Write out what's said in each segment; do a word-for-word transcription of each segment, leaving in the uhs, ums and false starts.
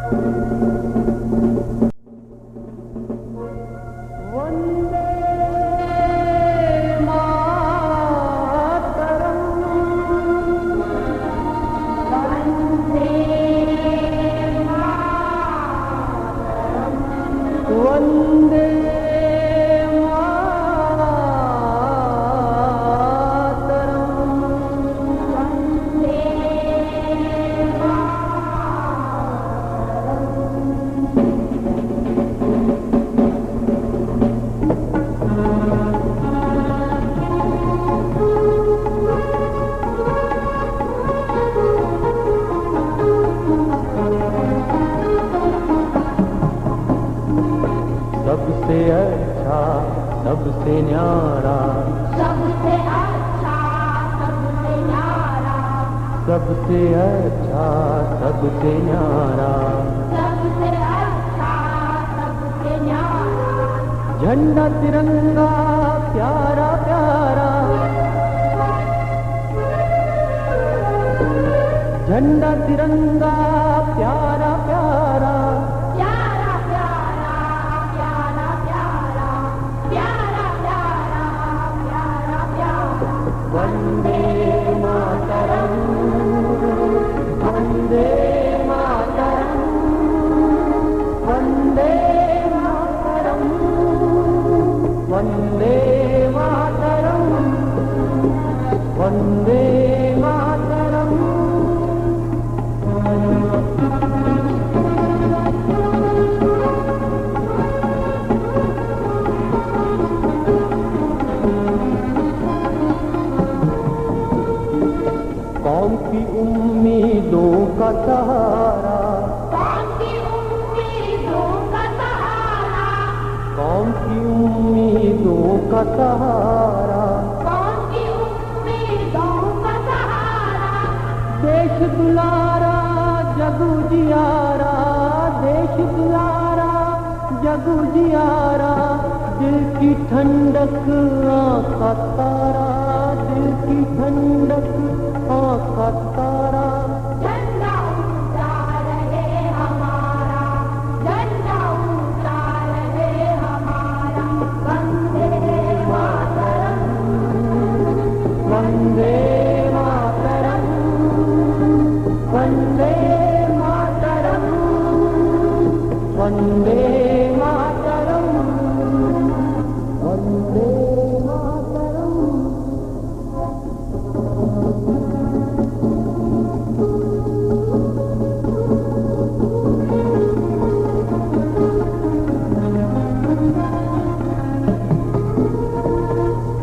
वन्दे मातरम्। वन्दे मातरम्। सबसे अच्छा, सबसे न्यारा। सबसे अच्छा, सबसे न्यारा। सबसे अच्छा, सबसे न्यारा। सबसे अच्छा, सबसे न्यारा। झंडा तिरंगा प्यारा प्यारा। झंडा तिरंगा प्यारा प्यारा। प्यारा प्यारा, प्यारा प्यारा, प्यारा प्यारा, प्यारा प्यारा। वन्दे मातरम्, वन्दे मातरम्, वन्दे मातरम्, वन्दे मातरम्, वन्दे मातरम्। कौम की उम्मीदों का सहारा। कौम की उम्मीदों का सहारा। कौम की उम्मीदों का सहारा। कौम की उम्मीदों का सहारा। देश दुलारा जग उजियारा, देश दुलारा जग उजियारा, दिल की ठंडक आँख का तारा, दिल की ठंडक आँख का तारा। झंडा ऊंचा रहे हमारा, झंडा ऊंचा रहे हमारा। वंदे मातरम, वंदे मातरम, वंदे मातरम, वंदे मातरम, वंदे मातरम।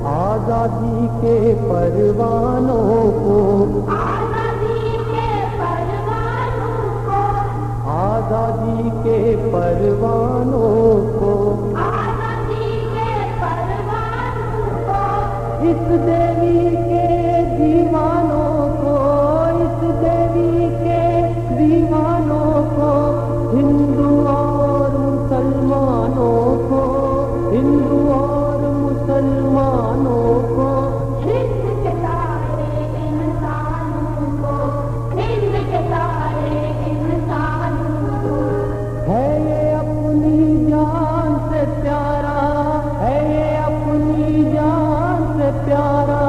आजादी के परवानों को, आजादी के परवानों को, आजादी के परवानों को, आजादी के परवानों को, इस देवी के दीवानों को, इस देवी के दीवानों को, हिंदू और मुसलमानों को, हिंदू और मुसलमानों को। हिंद के सारे इंसानों को, हिंद के सारे इंसानों को। है ये अपनी जान से प्यारा, है ये अपनी जान से प्यारा।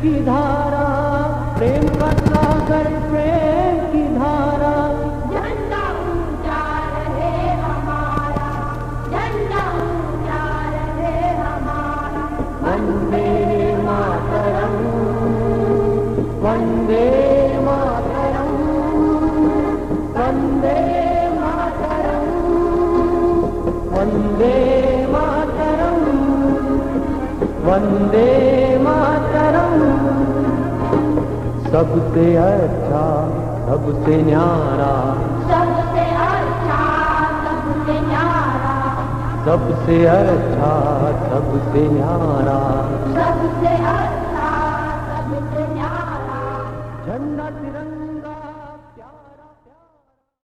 की धारा, प्रेम का सागर, प्रेम की धारा। झंडा ऊंचा रहे हमारा, झंडा ऊंचा रहे हमारा। वंदे मातरम, वंदे मातरम, वंदे मातरम, वंदे मातरम, वंदे मातरम। सबसे अच्छा, सबसे न्यारा, सबसे अच्छा, सबसे न्यारा। सबसे अच्छा, सबसे न्यारा। सबसे अच्छा, सबसे न्यारा। झंडा तिरंगा